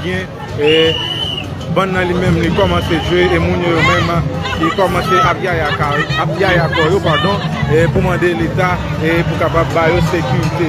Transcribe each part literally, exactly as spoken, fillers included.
Byen, e, bann nan li menm, li kòmanse jwe, e moun yo, yo menm, li kòmanse ap yaya ka-, ap yaya kò yo, padon, e, pou mande Leta, e, pou kapab ba yo sekirite.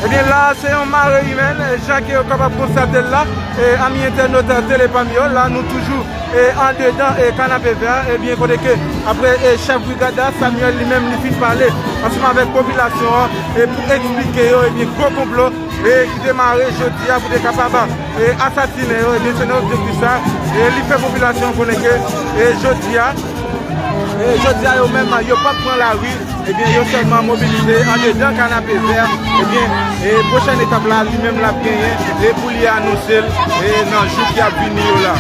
Ebyen, la, se yon mare imèn, jan ke yo kapab konstate l la, e, ami entènot Tele Pam yo, la, nou toujou e, andedan, e, Kanapevè a, ebyen, kote ke, apre, e, chèf brigad la, Samuel, li menm, li fin pale ansanm avèk popilasyon an, e, pou eksplike yo, ebyen, gwo konplo, e, ki demare jodi a pou te kapab, e, asasinen yo, ebyen, se nan objektif sa, e, li fè popilasyon an konnen ke, e, jodi a, e, jodi a, yo menm, yo p ap pran lari, ebyen, yo sèlman mobilize andedan Kanapevè, ebyen, e, pwochèn etap la, li menm, l ap genyen, e, pou li anonse l, e, nan jou ki ap vini yo la.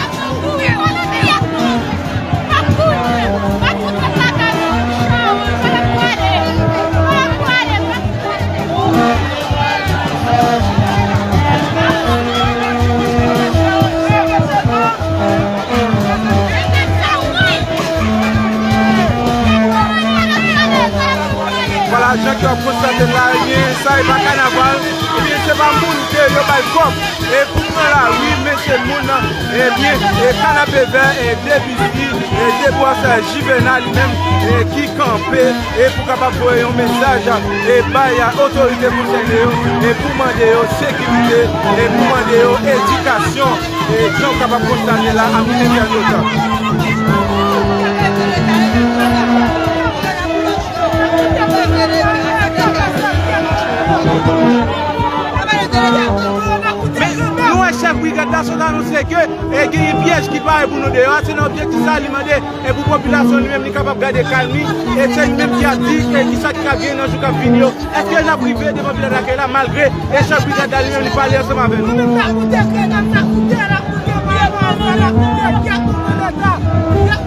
Vwala, jan ke w ap konstate la, ebyen, sa e pa kanaval, ebyen, se pa moun ke yo bay kòb. E pou pran lari, men se moun, ebyen, e Kanapevè, e Debisi, e Debwasay Jivenal li menm, e ki kanpe, e pou kapab voye yon mesaj, e bay otorite konsène yo, e pou mande yo sekirite, e pou mande yo edikasyon, e jan w kapab konstate la, ami entènot. Men, nou wè chèf brigad la sot anonse ke, e, genyen pyèj ki pare pou nou deyò a. Se nan objektif sa, li mande, e, pou popilasyon li menm, li kapab gade kalm li. E se li menm ki ap di, e, kisa ki ka genyen nan jou k ap vini yo. Èske n ap rive devan Vila Dakèy la, malgre, e, chèf brigad la li menm, li pale ansanm avè nou? Nou menm n ap koute, n ap koute, n ap koute, n ap koute, n ap koute, n ap koute, n ap koute.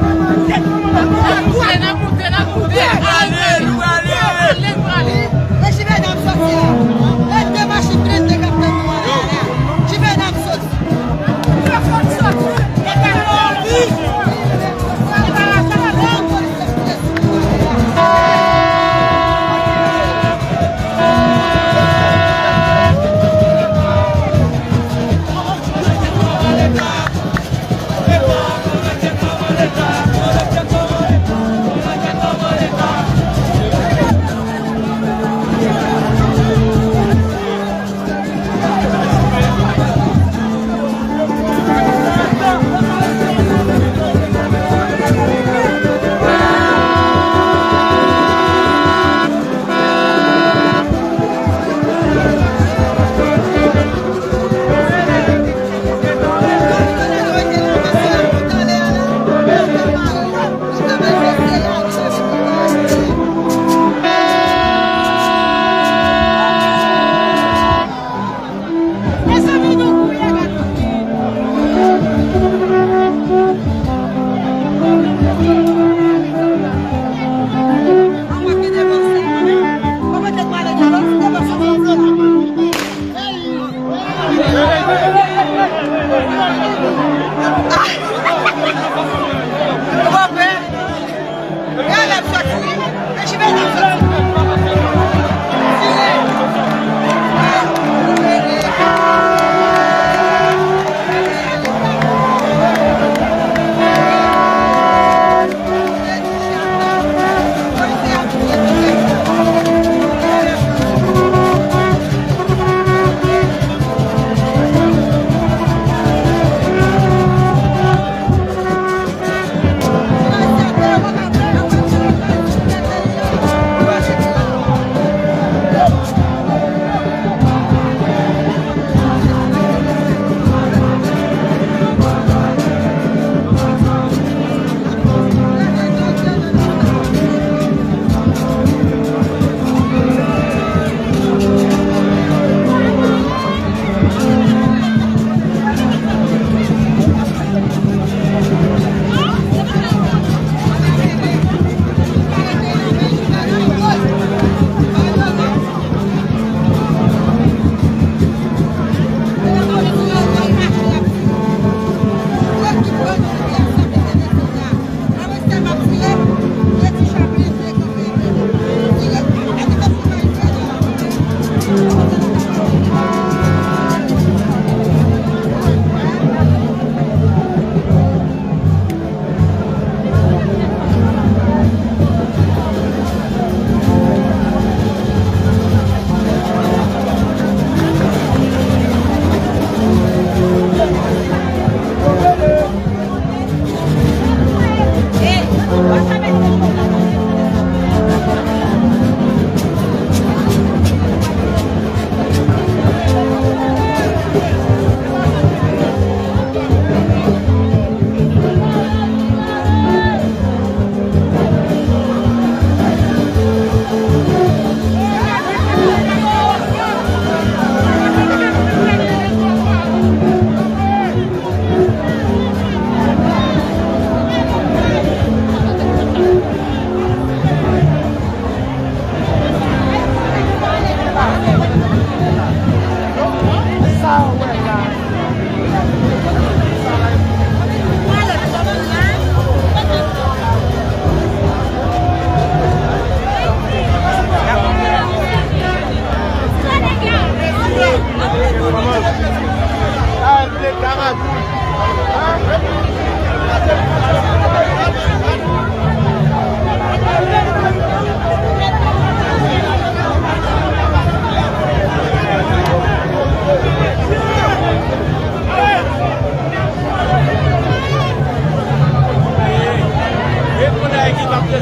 Wè,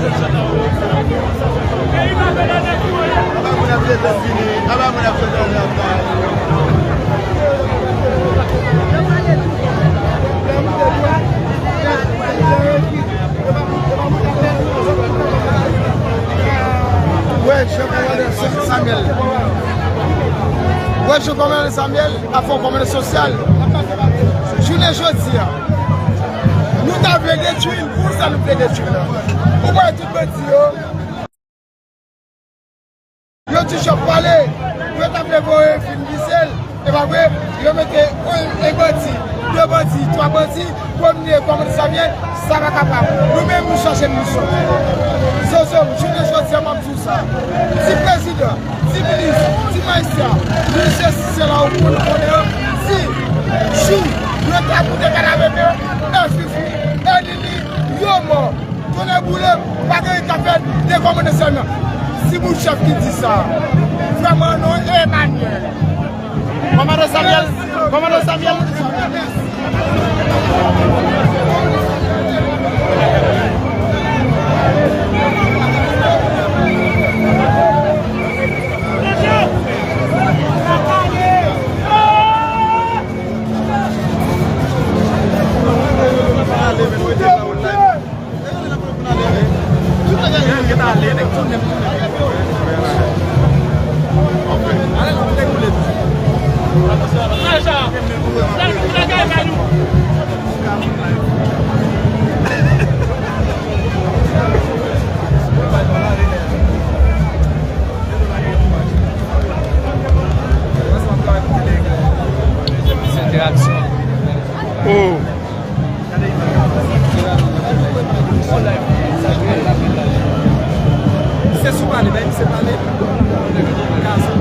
Jean Commander Samuel. Wè, Jean Commander Samuel ap fè yon kòmantè sosyal. Jounen jodi a, nou ta vle detwi l pou sa nou vle detwi l la. Ou wè tout bandi yo. Yo toujou ap pale, yo ta vle voye fim vize l, e pa vre, yo mete yon, yon bandi, de bandi, twa bandi, pou nou ye kòmandè Samuel, sa pa kapab. Nou menm, nou chache misyon. Zozo, jounen jodi a, m ap di w sa. Ti prezidan, ti minis, ti majistra, minis jistis la, ou konn konnen yo, si jou yo ta koute kadav yo, e Fifi, e Lili, yo mò. Tonnè boule m, pa gen rit k ap fèt, de kòmandè Samuel. Si moun chèf ki di sa. Vrèman non, Emmanuel. Kòmandè Samuel, kòmandè Samuel. Interaksyon. Oh. Se sou pale, bay misye pale. Gason.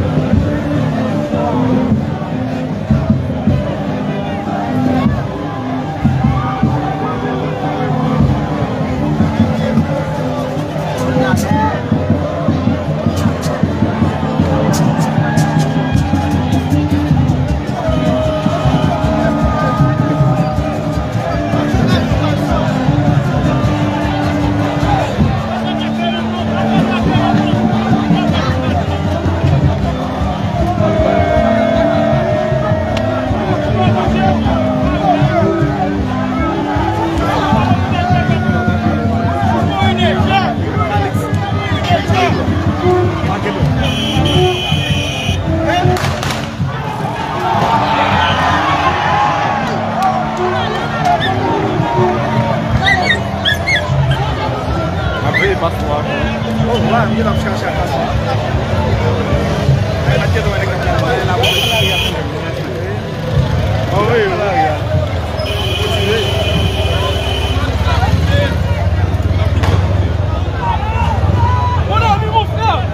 Ap veye paswa. Oh, wa, m gen ap chache ak paswa. Ay, pa t gen dwa nèg la pran la. Anvoye yo lari a. Kontinye. Mon ami, mon frère.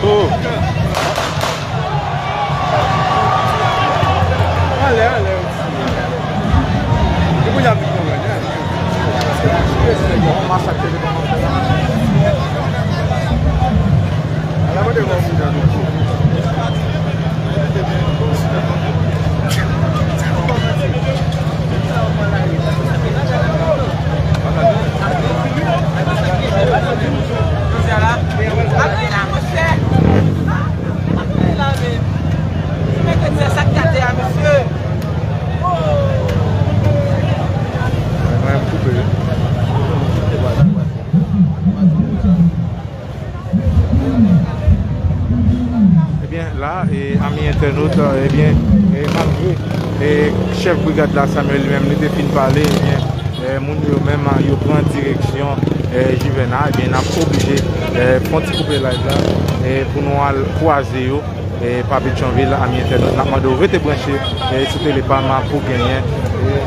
Oh. Anlè, anlè, wi. Depi y ap vin konprann, hein. Yon masak te devan mwen la. Ala mwen te wè yon moun nan nou. Ebyen, la, e, ami entènot, ebyen, e, malgre E chèf brigad la, Samuel, li menm, li te fin pale, ebyen, e, moun yo menm, yo pran direksyon, e, Juvena, ebyen, n ap oblije, e, fè yon ti koupe live la, e, pou nou al kwaze yo, e, pa Petyonvil, ami entènot, n ap mande w rete branche, e, sou Tele Pam pou genyen, e,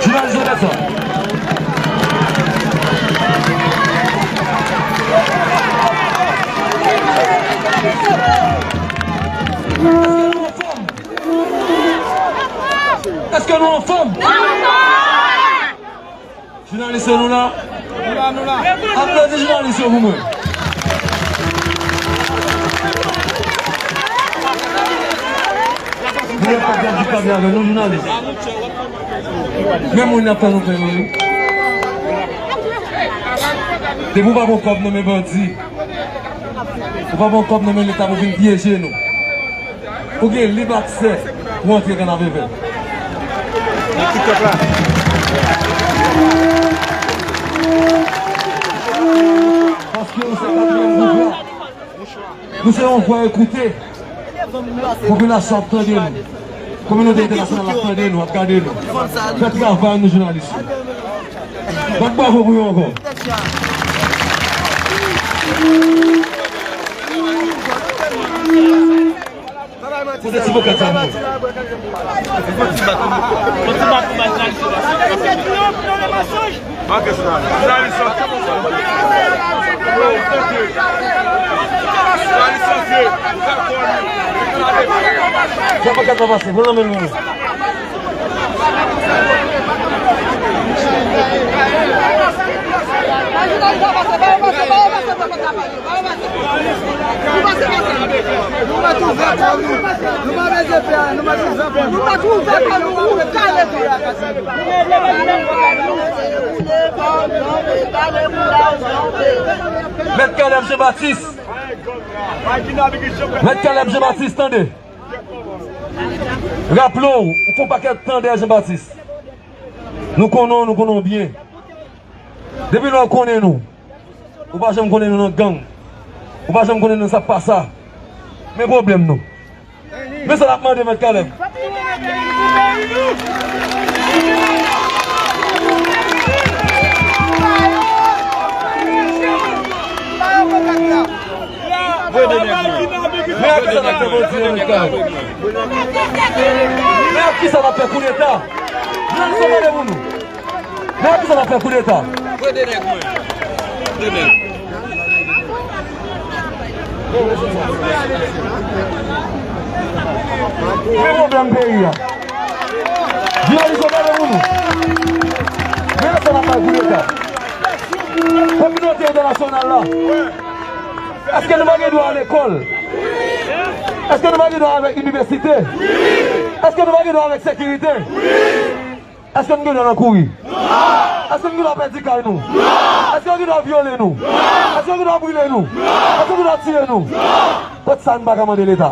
Jounalis Robertson. Èske nou anfòm? Èske nou anfòm? Jounalis yo, nou la? Nou la, nou la. Aplodi jounalis yo pou mwen. Nou wè pa di ap di pa byen avè nou, jounalis. Men moun nan fè nou fè nou, wi. Depi w pa pran kòb nan men bandi, ou pa pran kòb nan men Leta pou vin pyeje nou. Ou gen lib aksè pou antre Kanavevè. Nan TikTok la. Paske nou se katriyèm pouvwa. Nou se yon vwa ekoute. Popilasyon ap tande nou. Kominote entènasyonal ap tande nou, ap gade nou. Fè travay nou, jounalis yo. Bat bravo pou yo ankò. Kote ti bokèt sa, mwen? Fò ti bat pou bay jounalis yo. Manke jounalis. Jounalis sòti. Jounalis sòti. Fò bokèt pa pase, pran nan men nou. Nou pa twouve kò nou. Nou pa bezwen pè a. Nou pa twouve kò nou. Nou pa twouve kò nou. Ou kale kò nou. Mèt Caleb Jean Baptiste. Mèt Caleb Jean Baptiste, tande. Raple w, ou fè yon pakèt tan dèyè Jean Baptiste. Nou konnen w, nou konnen w byen. Depi lè w konnen nou, ou pa janm konnen nou nan gang. Ou pa janm konnen nou nan sa k pa sa. Men pwoblèm nou. Men sa n ap mande, Mèt Caleb. Voye de nèg mwen. Men ak kisa n ap fè bandi an, Mèt Caleb? Men ak kisa n ap fè koudeta? Jounalis yo, gade pou nou. Men ak kisa n ap fè koudeta? Voye de nèg mwen. De nèg. Men pwoblèm peyi a. Jounalis yo, gade pou nou. Men ak sa n ap fè koudeta. Kominote entènasyonal la. Èske nou pa gen dwa a lekòl? Èske nou pa gen dwa avèk inivèsite? Èske nou pa gen dwa avèk sekirite? Èske nou gen dwa nan kouri? Èske nou gen dwa pèdi kay nou? Èske yo gen dwa vyole nou? Èske yo gen dwa brile nou? Èske yo gen dwa tiye nou? Tout sa nou pa ka mande Leta.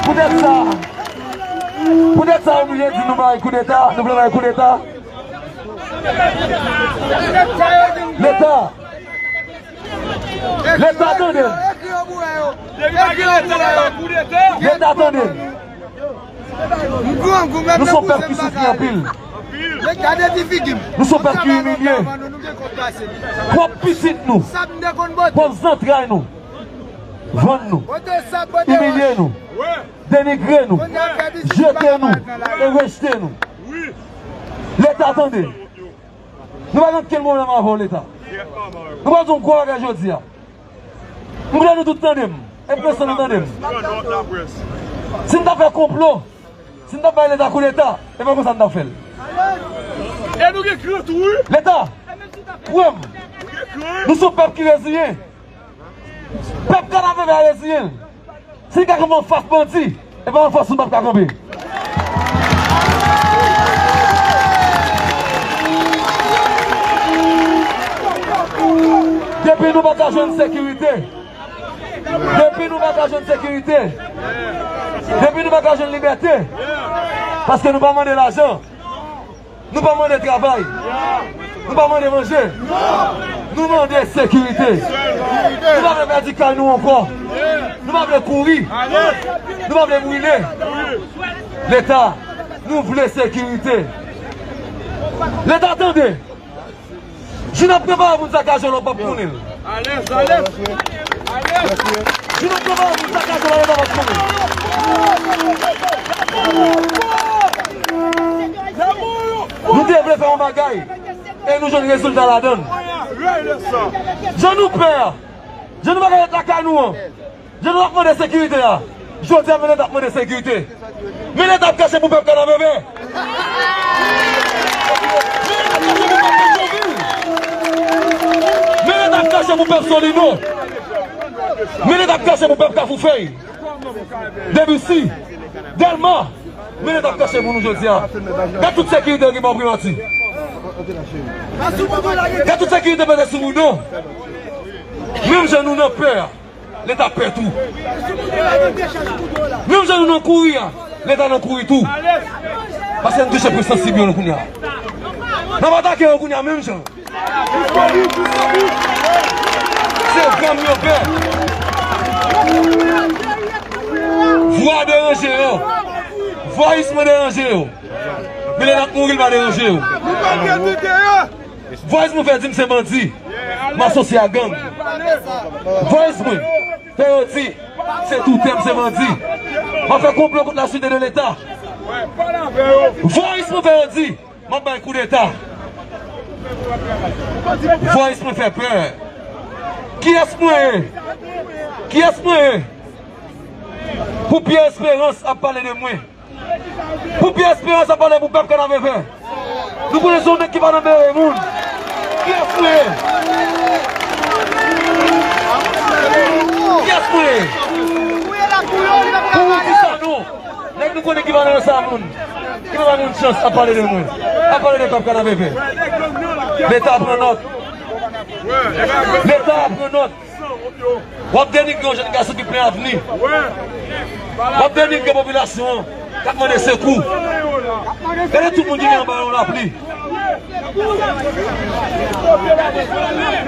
Poutèt sa, poutèt sa, oblije di nou bay koudeta, nou vle bay koudeta. Leta! Leta, tande m! Leta, tande m! Nou se yon pèp ki soufri anpil. Nou se yon pèp ki imilye. Pwòp pitit nou, pwòp zantray nou, vann nou, imilye nou, denigre nou, jete nou e rejte nou. Leta, tande! Nou pa gen okenn pwoblèm avè w, Leta. Nou pral di yon gwo bagay jodi a. M vle nou tout tande m. E pèsonn nou tande m. Si n ta fè konplo, si n ta bay Leta koudeta, e pa konsa n ta fè l. E nou gen kran tou, wi. Leta, kwè m, nou se yon pèp ki reziyen. Pèp Kanapevè a reziyen l. Si l ka kanpe anfas bandi, e pa anfas nou p ap ka kanpe. Depi nou pa ka jwenn sekirite, depi nou pa ka jwenn sekirite, depi nou pa ka jwenn libète, paske nou pa mande lajan, nou pa mande travay, nou pa mande manje, nou mande sekirite. Nou pa vle pèdi kay nou ankò. Nou pa vle kouri. Nou pa vle brile. Leta, nou vle sekirite. Leta, tande! Jou n ap prepare pou n sakaje w la, w p ap konnen l. Jou n ap prepare pou n sakaje w la, w p ap konnen l. Nou te vle fè yon bagay, e nou jwenn rezilta ladan l. Jan nou pè a, jan nou pa ka ret lakay nou an, jan nou ap mande sekirite a, jodi a, men Leta ap mande sekirite. Men Leta ap kache pou pèp Kanapevè. Men Leta ap kache pou pèp Petyonvil. Men Leta ap kache pou pèp Solino. Men Leta ap kache pou pèp Kafoufèy. Debisi, Dèlma, men Leta ap kache pou nou jodi a. Gad tout sekirite ki ba w primati. Gad tout sekirite mete sou boudo. Menm jan nou nan pè a, Leta pè tou. Menm jan nou nan kouri a, Leta nan kouri tou. Paske n touche pwen sansib yo kounye a. N ap atake yo kounye a menm jan. Se zam yo pè. Vwa deranje yo. Vwayis mwen deranje yo. Men lè n ap mouri, l pa deranje yo. Vwayis mwen fè di m se bandi. M asosye a gang. Vwayis mwen fè yo di se toutè m se bandi. M ap fè konplo kont la sûreté de l'État. Vwayis mwen fè yo di m ap bay koudeta. Vwayis mwen fè pè. Kiyès mwen ye? Kiyès mwen ye? Pou Pierre Espérance ap pale de mwen. Pou Pierre Espérance ap pale pou pèp Kanapevè. Nou konnen se yon nèg ki pa nan bere moun. Kiyès mwen ye? Kiyès mwen ye? Pou ou di sa non? Nèg nou konnen ki pa nan sa moun, ki pa ba moun chans ap pale de mwen, ap pale de pèp Kanapevè. Leta pran nòt. Leta pran nòt. W ap denigre yon jèn gason ki plen avni. W ap denigre popilasyon an k ap mande sekou. Gade tout moun ki gen anba yon lapli.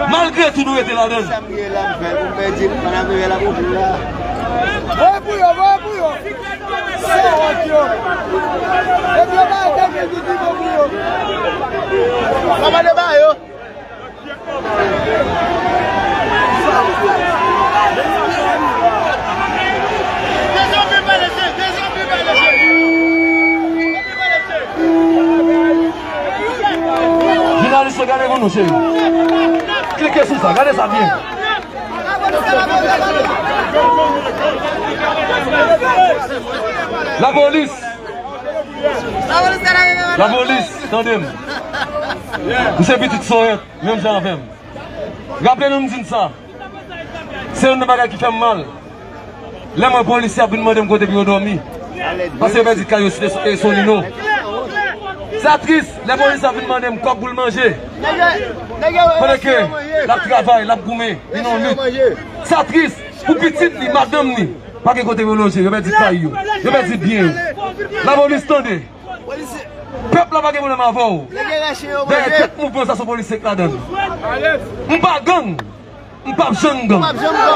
Malgre tou, nou rete ladan l. Voye pou yo, voye pou yo. Sawòt yo. Epi yo pa ete vin di bon pou yo. Kòmande ba yo. Jounalis yo, gade pou nou, cheri. Klike sou sa, gade sa byen. Lapolis. Lapolis, tande m. M se pitit Sorèt, menm jan avè m. Raple nou m di n sa. Se youn nan bagay ki fè m mal. Lè m wè polisye ap vin mande m kote pou yo dòmi. Paske yo pèdi kay yo site So-, e Solino. Sa tris, lè polisye ap vin mande m kòb pou l manje. Pandan ke l ap travay, l ap goumen, li nan yon lit. Sa tris pou pitit li, madanm li. Pa gen kote pou yo loje, yo pèdi kay yo. Yo pèdi byen yo. Lapolis, tande. Pèp la pa gen pwoblèm avè w. Dèyè tèt mouvman sa se yon polisye k ladan l. M pa gang. M p ap janm gang. M p ap janm gang.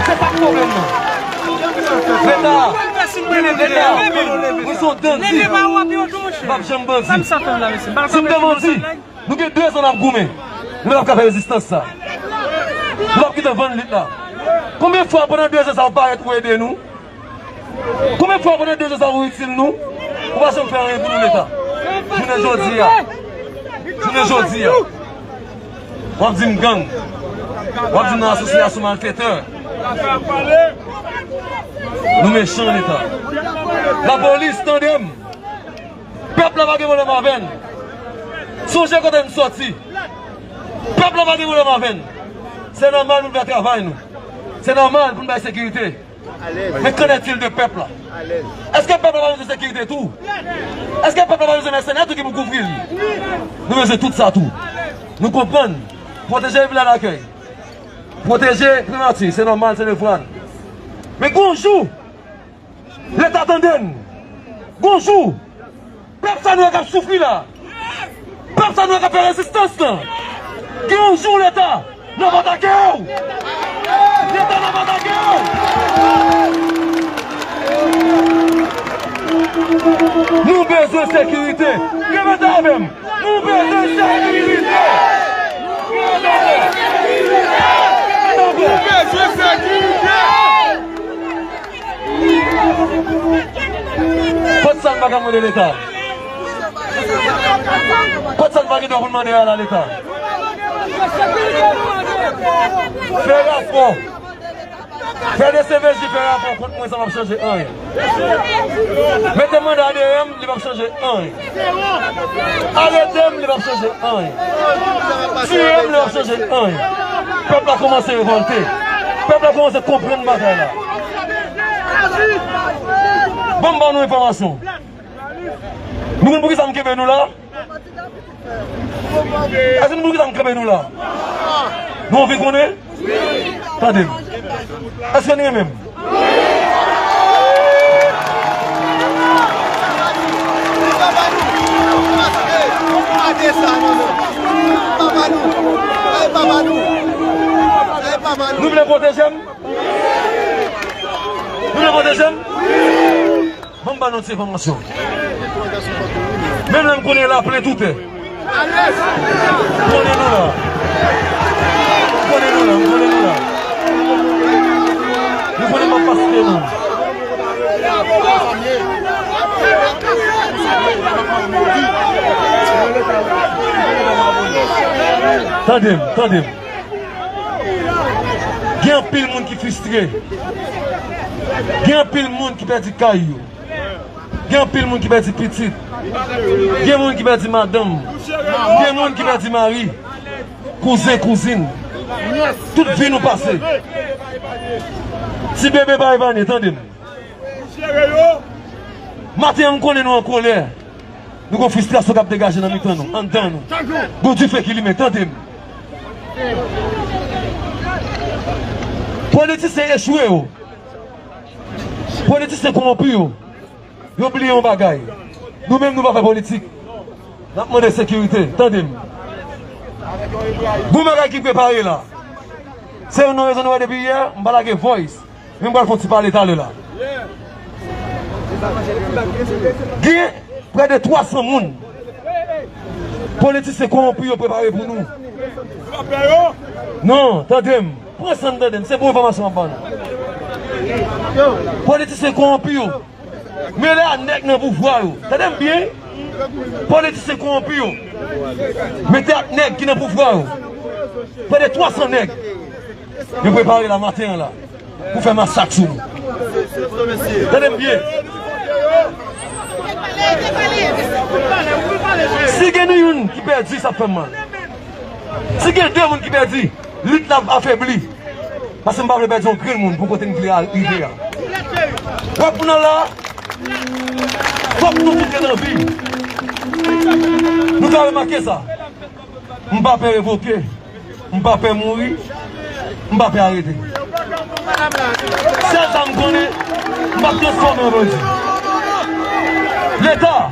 Se sa k pwoblèm nan. Leta, Leta, mwen se yon dandi. M p ap janm bandi. Si m te bandi, nou gen de zan n ap goumen. Nou p ap ka fè rezistans sa. Nou p ap gentan vann lit la. Konbyen fwa pandan de zan sa w parèt ou ede nou? Konbyen fwa pandan de zan sa ou itil nou? Ou pa janm fè anyen pou nou Leta. Jounen jodi a. Jounen jodi a. W ap di m gang. W ap di m nan asosyasyon malfetè. Nou mechan Leta. Lapolis, tande m. Pèp la pa gen pwoblèm avè n. Sonje kote n sòti. Pèp la pa gen pwoblèm avè n. Se nòmal pou n fè travay nou. Se nòmal pou n bay sekirite. Men qu'en est-il de pèp la? Èske pèp la pa bezwen sekirite tou? Èske pèp la pa bezwen mèsenè tou ki pou kouvri l? Nou bezwen tout sa tou. Nou konprann. Pwoteje vilaj lakèy. Pwoteje primati, se nòmal, se devwa n. Men gon jou, Leta tande n. Gon jou, pèp sa nou wè k ap soufri la. Pèp sa nou wè k ap fè rezistans lan. Gen yon jou Leta n ap atake w. Leta n ap atake w. Nou bezwen sekirite. Repete avè m. Nou bezwen sekirite. Nou bezwen sekirite. Kot sa n pa ka mande Leta? Kot sa n pa gen dwa pou n mande a la Leta? Fè rapò. Fè D C V J fè rapò kont mwen san m ap chanje anyen. Mete manda dèyè m, li p ap chanje anyen. Arete m, li p ap chanje anyen. Tiye m, li p ap chanje anyen. Pèp la kòmanse revòlte. Pèp la kòmanse konprann bagay la. Ban m ba nou enfòmasyon. Nou konn poukisa m kenbe nou la? Èske nou poukisa m kenbe nou la? Nou anvi konnen? Tande m. Èske nou renmen m? Nou vle pwoteje m? Nou vle pwoteje m? Ban m ba nou ti enfòmasyon. Menm lè m konnen laplent ou tè. M konnen nou la. M konnen nou la, m konnen nou la. Nou konnen m ap pase nou. Tande m, tande m. Gen anpil moun ki fristre. Gen anpil moun ki pèdi kay yo. Gen anpil moun ki pèdi pitit. Gen moun ki pèdi madanm. Gen moun ki pèdi mari. Kouzen, kouzin. Tout vi nou pase. Ti bebe pa epanye, tande m. Maten an, m konnen nou an kolè. Nou gon fristrasyon k ap degaje nan mitan nou, anndan nou. Gon dife ki limen, tande m. Politisyen echwe yo. Politisyen kowonpi yo. Yo bliye yon bagay. Nou menm nou pa fè politik. N ap mande sekirite, tande m. Gon bagay ki prepare la. Se youn nan rezon nou wè depi yè, m pa lage voice. Men m pral fè yon ti pale talè la. Gen prè de twa san moun. Politisyen kowonpi yo prepare pou nou. Non, tande m. Pran san n tande m. Se bon enfòmasyon m ap ba nou. Politisyen kowonpi yo. Mele a nèg nan pouvwa yo. Tande m byen. Politisyen kowonpi yo. Mete ak nèg ki nan pouvwa yo. Prè de twa san nèg. Yo prepare la maten an la. Pou fè masak sou nou. Tande m byen. Si gen youn ki pèdi, sa ap fè m mal. Si gen de moun ki pèdi, lit la ap afebli. Paske m pa vle pèdi yon grenn moun pou kote n vle al rive a. Wè pou n al la, fòk nou tout ret an vi. Nou ka remake sa. M pa pè revoke. M pa pè mouri. M pa pè arete. Sèl sa m konnen, m p ap transfòme an bandi. Leta!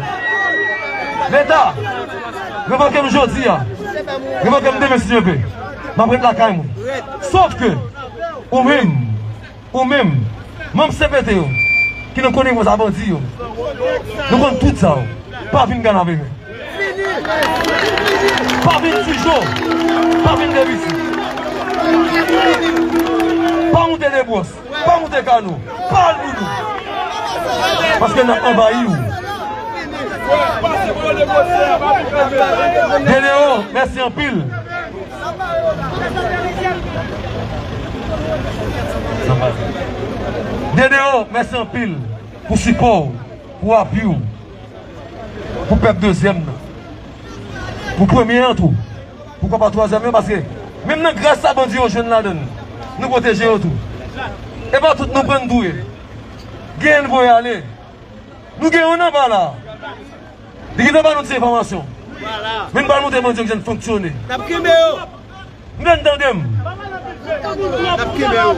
Leta! Revoke m jodi a. Revoke m demen si Dye vle. M ap ret lakay mwen. Sòf ke, ou menm, ou menm, manm C P T yo, ki nan konivans a bandi yo, nou konn tout sa yo. Pa vin gade avè mwen. Pa vin Tijo. Pa vin Debisi. Pa moute Debwòs. Pa moute Kano. Pa al Boudou. Paske n ap anvayi w. Dedewo, mèsi anpil. Dedewo, mèsi anpil pou sipò w, pou apui w, pou pèp dezyèm nan, pou premye an tou, poukwa pa twazyèm yo, paske menm nan gras sa bandi yo jwenn ladan l, nou pwoteje yo tou. E pa tout nou pran n touye. Genyen n voye ale. Nou gen youn anba la. Li gentan ba nou ti enfòmasyon. Men n pral montre bandi yo kijan n fonksyone. N ap kenbe yo. M vle n tande m. N ap kenbe yo.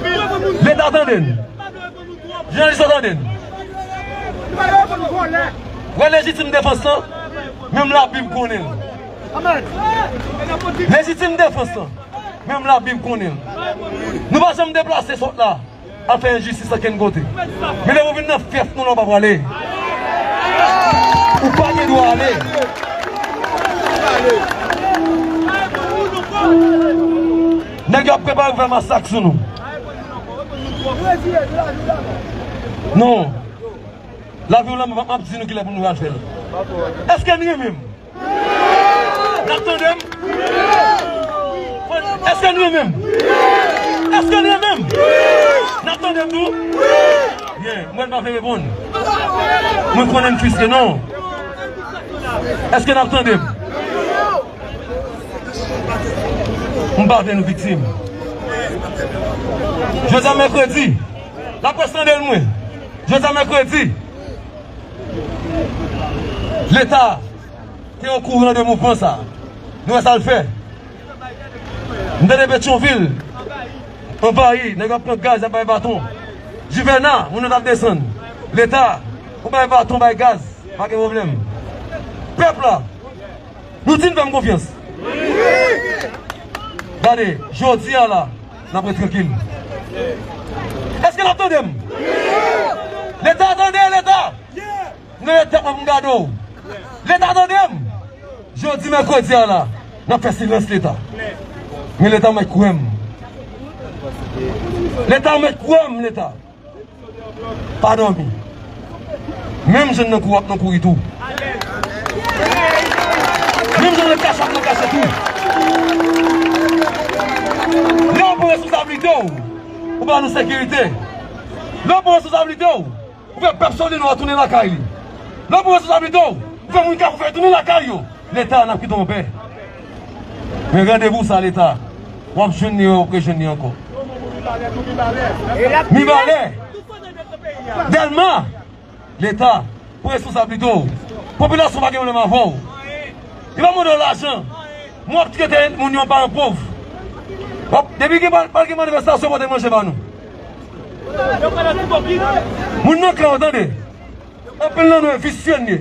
Leta tande n. Jounalis yo tande n. Wè lejitim defans lan, menm Labib konnen l. Lejitim defans lan, menm Labib konnen l. Nou pa janm deplase sot la al fè enjistis ankenn kote. Men lè ou vin nan fyèf nou la, ou pa prale. Ou pa gen dwa ale. Nèg yo ap prepare pou fè masak sou nou. Non. Lavi w la, m ap di nou kilè pou nou al fè l. Èske n renmen m? N ap tande m? Èske n renmen m? Èske n renmen m? N ap tande m tou? Byen, mwen pa vle reponn. Mwen konnen m friske, non. Èske n ap tande m? M pa vle nou viktim. Jodi a mèkredi, laprès tande l mwen. Jodi a mèkredi, Leta te okouran de mouvman sa. Nou wè sa l fè. M tande Petyonvil anvayi, nèg ap pran gaz, y ap bay baton. Jivèna, moun yo t ap desann. Leta, ou bay baton, bay gaz, pa gen pwoblèm. Pèp la, nou di n fè m konfyans. Gade, jodi a la, n ap ret trankil. Èske n ap tande m? Leta, tande, Leta! M leve tèt mwen pou m gade w. Leta tande m! Jodi mèkredi a la, n ap fè silans Leta. Men Leta mèt kwè m. Leta mèt kwè m, Leta. Pa dòmi. Menm jan n nan kouri, w ap nan kouri tou. Menm jan n nan kache, w ap nan kache tou. Lè w pran responsablite w, ou ba nou sekirite. Lè w pran responsablite w, ou fè pèp Solino a tounen lakay li. Lè w pran responsablite w, ou fè moun Kafou Vè tounen lakay yo. Leta, n ap kite w anpè. Men randevou sa, Leta, w ap jwenn li, w ap rejwenn li ankò. Mibalè, Dèlma, Leta, pran responsablite w. Popilasyon pa gen pwoblèm avè w. Li pa mande w lajan. Mwen w ap trete moun yo paran pòv. W ap, depi gen pa, pa gen manifestasyon, pote manje ba nou. Moun nan kan yo, tande. Anpil nan nou e visye n ye.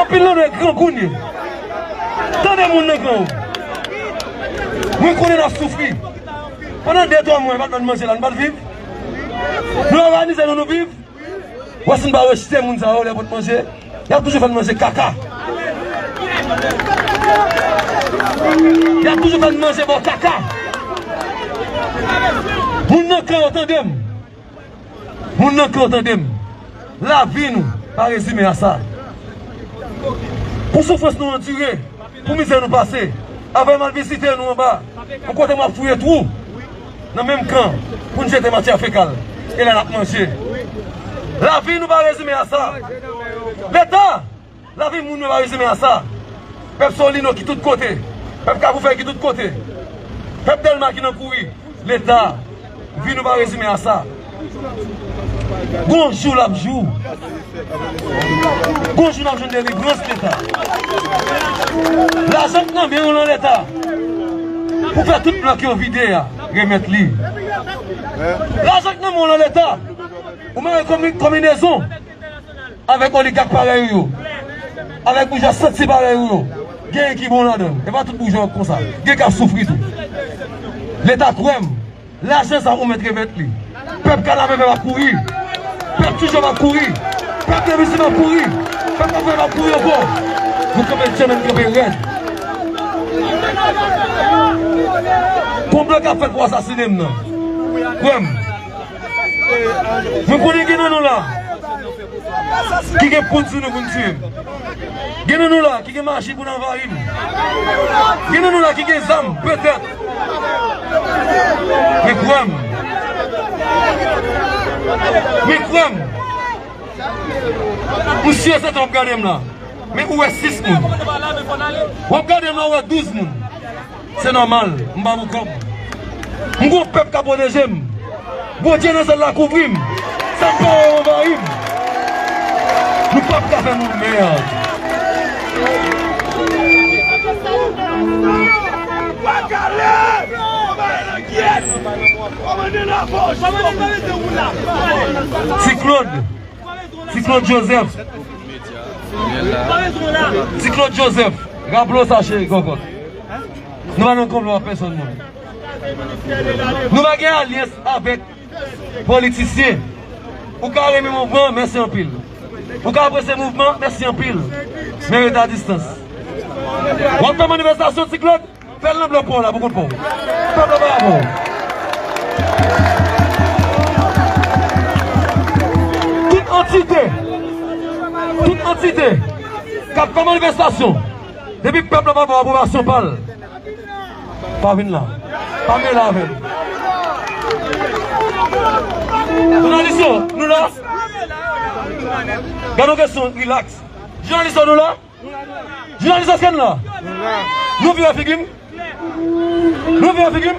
Anpil nan nou e grangoun ye. Tande moun nan kan yo. Mwen konnen n ap soufri. Pandan de, twa mwa, yo pa t ban n manje la, nou pa t viv. Nou òganize nou, nou viv. Wè si n pa rejte moun sa yo, lè yo pot manje, y ap toujou fè n manje kaka. Y ap toujou fè n manje bò kaka. Moun nan kan yo tande m. Moun nan kan yo tande m. Lavi nou pa rezime a sa. Pou soufrans nou andire, pou mizè nou pase, avè mal vizite nou anba, pou kote m ap fouye twou nan menm kan pou n jete matyè fekal. E la n ap manje. Lavi nou pa rezime a sa. Leta, lavi moun yo pa rezime a sa. Pèp Solino ki tout kote. Pèp Kafou Vè ki tout kote. Pèp Dèlma ki nan kouri. Leta, vi nou pa rezime a sa. Gon jou l ap jou. Gon jou n ap jwenn delivrans, Leta. Lajan k nan men w lan, Leta, pou fè tout blòk yo vide a, remèt li. Lajan k nan men w lan, Leta, ou mare konbi-, konbinezon Avèk oligak parèy ou yo, avèk boujwa santi parèy ou yo, genyen ki bon ladan l. E pa tout boujwa k konsa. Gen k ap soufri tou. Leta kwè m. Lajan sa ou mèt remèt li. Pèp Kanapevè p ap kouri. Pèp Tijo p ap kouri. Pèp Debisi p ap kouri. Pèp Kanapevè p ap kouri ankò. Nou kanpe djanm, nou kanpe rèd. Konplo k ap fèt pou asasinen m nan. Kwè m. Mwen konnen gen nan nou la ki gen poud sou nou pou n tiye m. Gen nan nou la ki gen maji pou n anvayi m. Gen nan nou la ki gen zam, petèt. Men kwè m. Men kwè m. M si e sèten w ap gade m la. Men ou wè sis moun. W ap gade m la, ou wè douz moun. Se nòmal, m pa pou kòb. M gon pèp k ap pwoteje m. Bondye nan syèl la kouvri m. Sa m pa wè yo anvayi m. Nou p ap ka fè nou mèd. Ti Claude. Ti Claude Joseph. Ti Claude Joseph. Raple w sa, cheri kòkòt. Nou pa nan konplo ak pèsonn moun. Nou pa gen alyans avèk politisyen. Ou ka renmen mouvman, mèsi anpil. Ou ka apresye mouvman, mèsi anpil. Men rete a distans. W ap fè manifestasyon, Ti Claude? Fè l nan blòk pa w la, pou kont pa w. Pèp la pa avè w. Tout antite, tout antite k ap fè manifestasyon, depi pèp la pa ba w apwobasyon pa l, pa vin la. Pa mele avè l. Jounalis yo, nou la? Gade yon kesyon, rilaks. Jounalis yo, nou la? Jounalis, èske n la? Nou vire figi n? Nou vire figi n?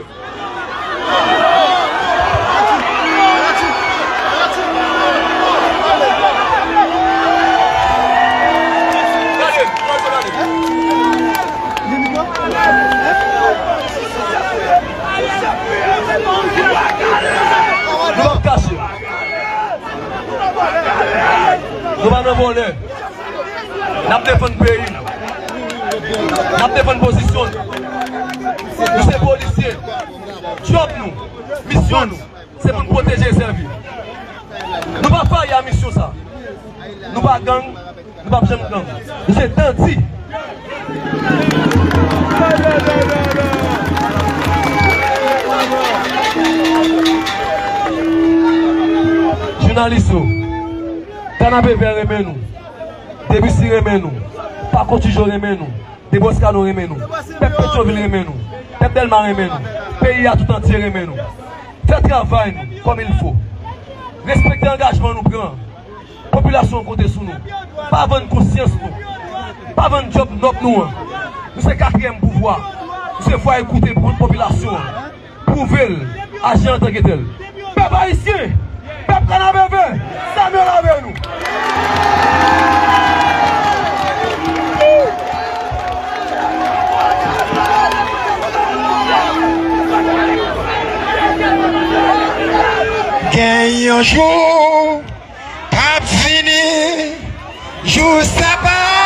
Gade, gade, gade. Nou p ap kache. Nou pa nan vòlè. N ap defann peyi n. N ap defann pozisyon n. Nou se polisye. Djòb nou, misyon nou, se pou n pwoteje e sèvi. Nou pa fayi a misyon sa. Nou pa gang, nou p ap janm gang. Nou se dandi. Jounalis yo, Kanapevè renmen nou. Debisi renmen nou. Pako Tijo renmen nou. Deboscano renmen nou. Pèp Petyonvil renmen nou. Pèp Dèlma renmen nou. Peyi a tout antye renmen nou. Fè travay nou kòm il fo. Respekte angajman nou pran. Popilasyon an konte sou nou. Pa vann konsyans nou. Pa vann djòb nòb nou an. Nou se katriyèm pouvwa. Nou se vwa e koute pou popilasyon an. Pwouve l, aji antanke tèl. Pèp ayisyen, pèp Kanapevè, Samuel avè nou. Gen yon jou k ap vini, jou sa pa